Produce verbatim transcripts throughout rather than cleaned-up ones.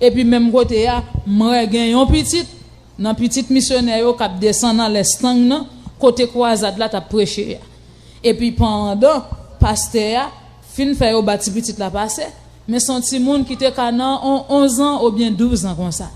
Epi menm kote a, m wè gen yon pitit nan pitit misyonè yo k ap desann anlè stang nan, kote kwazad la t ap preche a. Epi pandan pastè a fin fè yo ba ti pitit la pase, men se yon timoun ki te ka nan on onz an oubyen douz an konsa.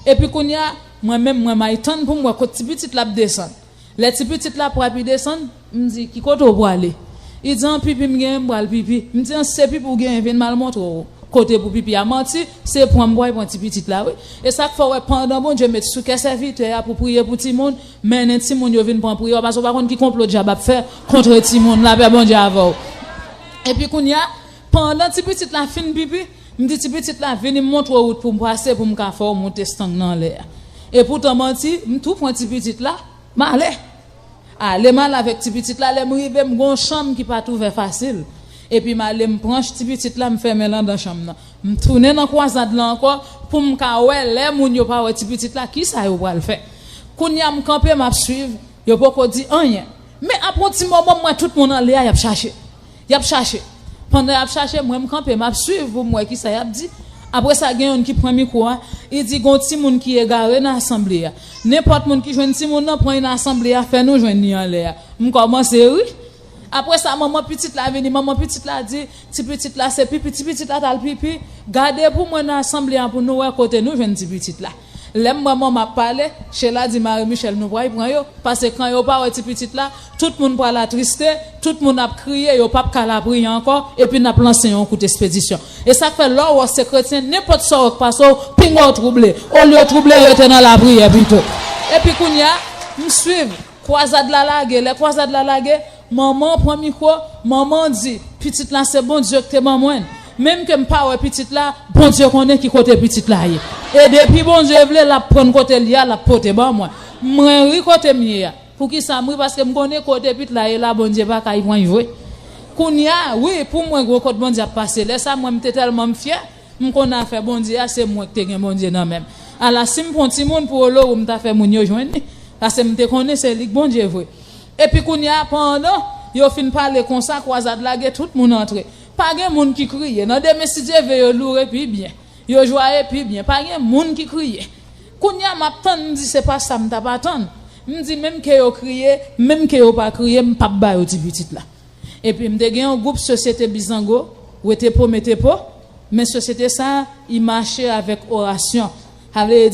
Epi kounye a, mwen menm, mwen may tann pou m wè kot ti pitit la ap desann. Lè ti pitit la pral pi desann, m di, "Ki kote w prale?" Li di, "An pipi m genyen, m pral pipi." M di, "An se pipi w genyen, vin m al montre w kote pou pipi a." Manti, se pran m pral pran ti pitit la, wi. E sa k fè w wè pandan Bondye met sou kè sèvitè a pou priye pou timoun, mennen timoun yo vin pran priyè, paske w pa konn ki konplo dyab ap fè kont timoun, lapè Bondye avè w. Epi kounye a, pandan ti pitit la fin pipi, m di ti pitit la, "Vini m montre w wout pou m pase, pou m ka fè w monte stang nan anlè a." Epoutan manti, m tou pran ti pitit la, m ale. Ale m ale avèk ti pitit la, lè m rive, m gon chanm ki pa t ouvè fasil. Epi m ale, m pran ti pitit la, m fèmen l andan chanm nan. M tounen nan kwazad la ankò pou m ka wè lè moun yo pa wè ti pitit la, kisa yo pral fè. Kounye a m kanpe, m ap swiv, yo poko di anyen. Men apre yon ti moman, m wè tout moun anlè a, y ap chache. Y ap chache. Pandan y ap chache, mwen m kanpe, m ap swiv pou m wè kisa y ap di. Apre sa, gen youn ki pran mikwo a, li di, "Gon timoun ki egare nan asanble a. Nenpòt moun ki jwenn timoun nan, pran li nan asanble a, fè nou jwenn li anlè a." M kòmanse ri. Apre sa, manman pitit la vini, manman pitit la di, "Ti pitit la se pipi, ti pitit la t al pipi. Gade pou mwen nan asanble a pou nou wè kote nou jwenn ti pitit la." Lè m wè manman ap pale, Sheila di, "Marie Michelle, nou pral pran yo, paske kan yo pa wè ti pitit la, tout moun pral atriste, tout moun ap kriye, yo p ap ka lapriyè ankò, epi n ap lanse yon kout espedisyon." E sa k fè lè w wè se kretyen, nenpòt sa w wè k pase w, pinga w twouble. Olye w twouble, rete nan lapriyè pito. Epi kounye a, m swiv, kwazad la lage, lè kwazad la lage, manman pran mikwo, manman di, "Pitit la se Bondye ki te ban mwen l. Menm ke m pa wè pitit la, Bondye konnen ki kote pitit la ye. E depi Bondye vle, l ap pran kote l ye a, l ap pote ban mwen." Mwen ri kote m ye a. Poukisa m ri? Paske m konnen kote pitit la ye la, Bondye pa ka pran l vre. Kounye a, wi, pou mwen, gwo kot Bondye ap pase. Lè sa, mwen, m te tèlman m fyè, m konn afè Bondye a, se mwen ki te gen Bondye nan men m. Ala si m pran timoun pou Olowour, m ta fè moun yo jwenn li. Paske m te konnen se li k Bondye vre. Epi kounye a, pandan yo fin pale konsa, kwazad lage, tout moun antre. Pa gen moun ki kriye. Nan demen, si Dye vle, yo loure pi byen. Yo jwaye pi byen. Pa gen moun ki kriye. Kounye a, m ap tann, m di, "Se pa sa m t ap atann." M di, "Menm ke yo kriye, menm ke yo pa kriye, m p ap ba yo ti pitit la." Epi m te gen yon gwoup Sosyete Bizango, Wetepo Metepo, men sosyete sa a, i mache avèk orasyon. Sa vle